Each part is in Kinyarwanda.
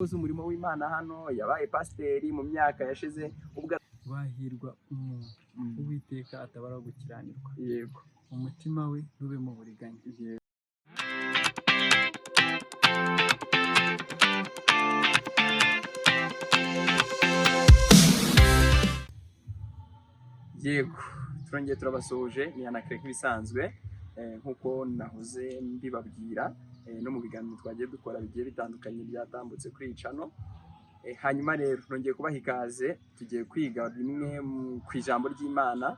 Yakoze umurimo w'Imana hano, yabaye pasiteri mu myaka yashize ubwo. Wahirwa umuntu Uwiteka atabara gukiranirwa, umutima we ntubemo uburiganya. Yego, turongeye turabasuhuje, ni Anacre nk'ibisanzwe, nk'uko nahoze mbibabwira no mu biganiro twagiye dukora bigiye bitandukanye byatambutse kuri iyi channel. Hanyuma rero nongeye kubaha ikaze, tugiye kwiga bimwe ku ijambo ry'Imana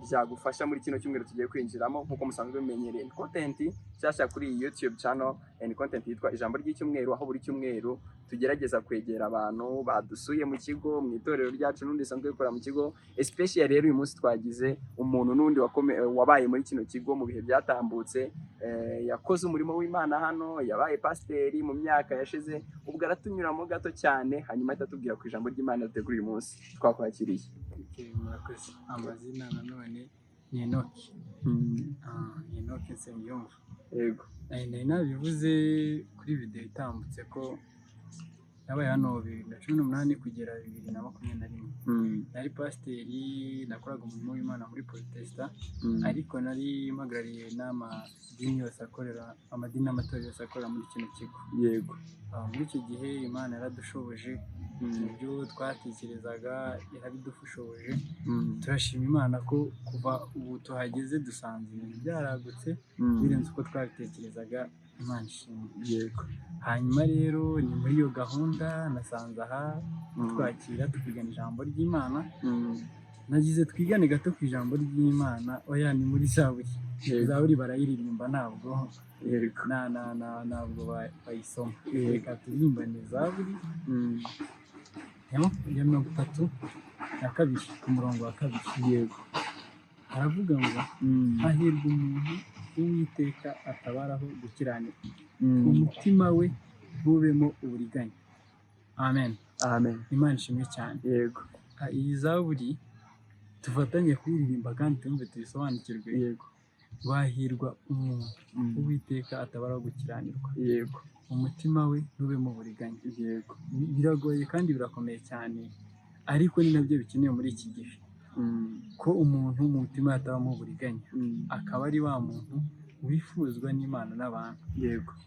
byagufasha muri kino cyumweru tugiye kwinjiramo. Nk'uko musanzwe mumenyereye, ni content nshyashya kuri iyi YouTube channel, ni content yitwa Ijambo ry'Icyumweru, aho buri cyumweru tugerageza kwegera abantu badusuye mu kigo, mu itorero ryacu n'undi risanzwe rikora mu kigo. Especially rero uyu munsi twagize umuntu n'undi wabaye muri kino kigo mu bihe byatambutse, yakoze umurimo w'Imana hano, yabaye pasiteri mu myaka yashize, ubwo aratunyuramo gato cyane, hanyuma ahita atubwira ku ijambo ry'Imana dutegura uyu munsi. Twakwakiriye. Okay, murakoze. Amazina nanone ni Enoki. Ni Enoki Nsengiyumva. Nari nabivuze kuri video itambutse ko nabaye hano 2018 kugera 2021. Nari pasiteri, nakoraga umurimo w'Imana muri Protestant, ariko nari mpagarariye n'amadini yose akorera, amadini n'amatorero yose akorera muri kino kigo. Muri icyo gihe Imana yaradushoboje mu byo twatekerezaga, yarabidushoboje. Turashima Imana ko kuva ubu tuhageze dusanze ibintu byaragutse birenze uko twabitekerezaga. Imana ishimwe. Hanyuma rero ni muri iyo gahunda nasanze aha twakira tukigana ijambo ry'Imana. Nagize twigane gato ku ijambo ry'Imana, oya, ni muri Zaburi. Zaburi barayiririmba, ntabwo na na na ntabwo bayisoma. Reka turirimbane Zaburi ya 32 ku murongo wa 2. Haravuga ngo: "Hahirwa umuntu Uwiteka atabaraho gukiranirwa, umutima we ntubemo uburiganya." Amen. Amen. Imana ishimwe cyane. Iyi zaburi tufatanye kuyiririmba kandi tumve tuyisobanukirwe. Wahirwa umuntu Uwiteka atabaraho gukiranirwa, umutima we ntubemo uburiganya. Biragoye kandi birakomeye cyane, ariko ni nabyo bikenewe muri iki gihe, ko umuntu mu mutima atabamo uburiganya, akaba ari wa muntu wifuzwa n'Imana n'abantu,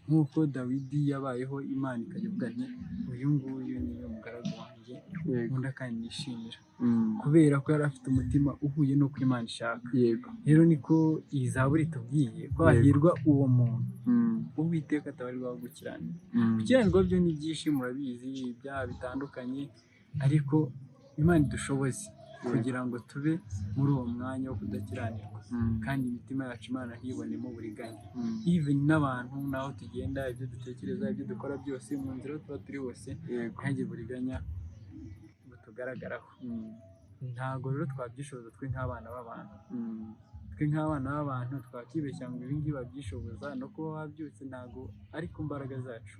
nk'uko Dawidi yabayeho, Imana ikajya ivuga nti: "Uyu nguyu ni we mugaragu wanjye nkunda kandi nishimira," kubera ko yari afite umutima uhuye n'uko Imana ishaka. Rero niko iyi zaburi itubwiye ko hahirwa uwo muntu Uwiteka atabarirwaho gukiranirwa. Gukiranirwa byo ni byinshi, murabizi, ibyaha bitandukanye, ariko Imana idushoboze kugira ngo tube muri uwo mwanya wo kudakiranirwa, kandi imitima yacu Imana ntibonemo uburiganya, even n'abantu n'aho tugenda, ibyo dutekereza, ibyo dukora byose, mu nzira aho tuba turi hose, ntihagire uburiganya butugaragaraho. Ntabwo rero twabyishoboza twe nk'abana b'abantu. Twe nk'abana b'abantu twakibeshya ngo ibi ngibi babyishoboza no kuba wabyutse, ntabwo ari ku mbaraga zacu,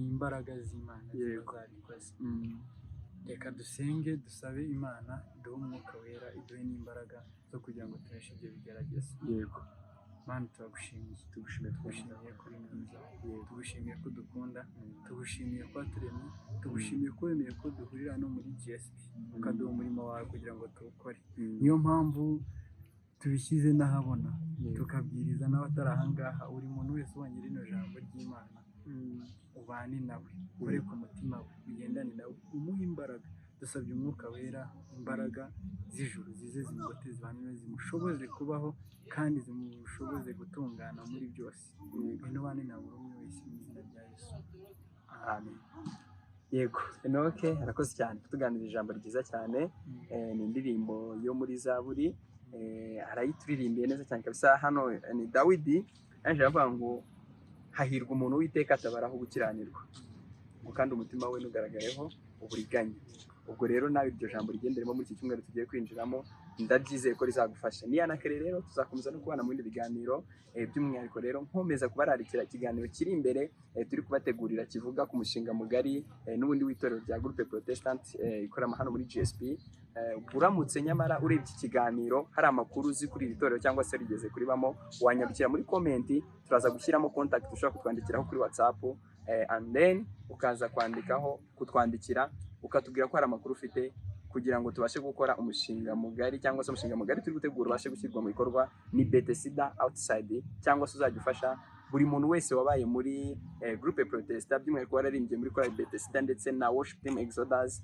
ni imbaraga z'Imana ziba zabikoze. Reka dusenge, dusabe Imana iduhe Umwuka Wera, iduhe n'imbaraga zo kugira ngo tuneshe ibyo bigeragezo. Mana, turagushimiye. Tugushimiye. Tugushimiye ko uri mwiza, tugushimiye ko dukunda, tugushimiye ko waturemye, tugushimiye ko wemeye ko duhurira no muri GSP, ukaduha umurimo wawe kugira ngo tuwukore. Niyo mpamvu tubishyize n'ahabona, tukabwiriza n'abatari ahangaha. Buri muntu wese ubonye rino jambo ry'Imana, ubane nawe, ukore ku mutima we, ugendane nawe, umuhe imbaraga. Dusabye Umwuka Wera, imbaraga z'ijuru zize zimugote, zibane nawe, zimushoboze kubaho kandi zimushoboze gutungana muri byose. Ngwino ubane na buri umwe wese, mu izina rya Yesu, Amen. Yego, Enoke arakoze cyane kutuganira ijambo ryiza cyane. Ni indirimbo yo muri Zaburi, arayituririmbiye neza cyane kabisa. Hano ni Dawidi yaje aravuga ngo: "Hahirwa umuntu Uwiteka atabaraho gukiranirwa," ngo kandi umutima we ntugaragareho uburiganya. Ubwo rero nawe iryo jambo rigenderemo muri iki cyumweru tugiye kwinjiramo, ndabyizeye ko rizagufasha. Ni Anakere rero, tuzakomeza no kubana mu bindi biganiro, by'umwihariko rero nkomeza kubararikira ikiganiro kiri imbere, turi kubategurira, kivuga ku mushinga mugari, n'ubundi w'itorero rya Groupe Protestant, ikorera hano muri GSP. Uramutse nyamara urebye iki kiganiro hari amakuru uzi kuri iri torero cyangwa se rigeze kuribamo, wanyandikira muri comment, turaza gushyiramo contact ushobora kutwandikiraho kuri WhatsApp. And then ukaza kwandikaho, kutwandikira, ukatubwira ko hari amakuru ufite kugira ngo tubashe gukora umushinga mugari, cyangwa se umushinga mugari turi gutegura ubashe gushyirwa mu bikorwa. Ni Bethesda outside, cyangwa se uzajya ufasha buri muntu wese wabaye muri groupe protestant, by'umwihariko wararirimbye muri korali Bethesda ndetse na worship team Exodus.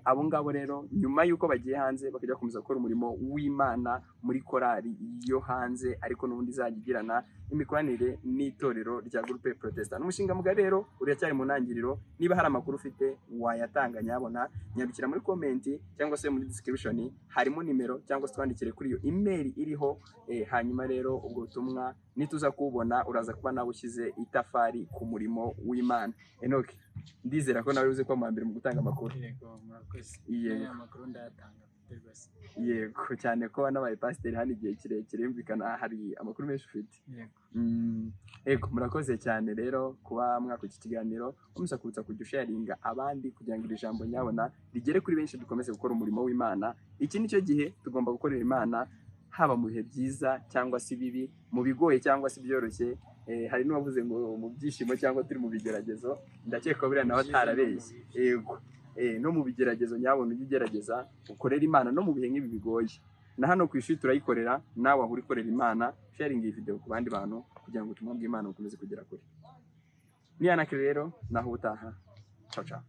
Abo ngabo rero, nyuma y'uko bagiye hanze, bakajya bakomeza gukora umurimo w'Imana muri korali yo hanze, ariko n'ubundi izajya igirana imikoranire n'itorero rya groupe protestant. Umushinga mugari rero uracyari mu ntangiriro. Niba hari amakuru ufite wayatanga, nyabona nyandikira muri comment cyangwa se muri description harimo nimero, cyangwa se twandikire kuri iyo email iriho. Hanyuma rero ubwo butumwa nituza kububona, uraza kuba nawe ushyize itafari ku murimo w'Imana. Enoch, ndizera ko nawe uzi ko mu mbere mu gutanga amakuru. Yego, murakoze. Yego. N'aya makuru ndayatanga rwose. Yego, cyane ko wanabaye pasiteri hano igihe kirekire, yumvikana hari amakuru menshi ufite. Yego. Yego, murakoze cyane rero kuba mwaka iki kiganiro. Nkomeza kubutsa kujya usharinga abandi kugira ngo iri jambo nyabona rigere kuri benshi, dukomeze gukora umurimo w'Imana. Iki ni cyo gihe tugomba gukorera Imana, haba mu bihe byiza cyangwa se ibibi, mu bigoye cyangwa se ibyoroshye. Hari n'uwavuze ngo mu byishimo cyangwa turi mu bigeragezo, ndakeka ko buriya nawe atarabeshye. Yego, no mu bigeragezo nyabona ujye ugerageza ukorere Imana no mu bihe nk'ibi bigoye. Na hano ku ishuri turayikorera, nawe aho uri korera Imana. Sharing iyi video ku bandi bantu kugira ngo ubutumwa bw'Imana bukomeze kugera kure. Ni Anakire rero, naho ubutaha. Ciao ciao.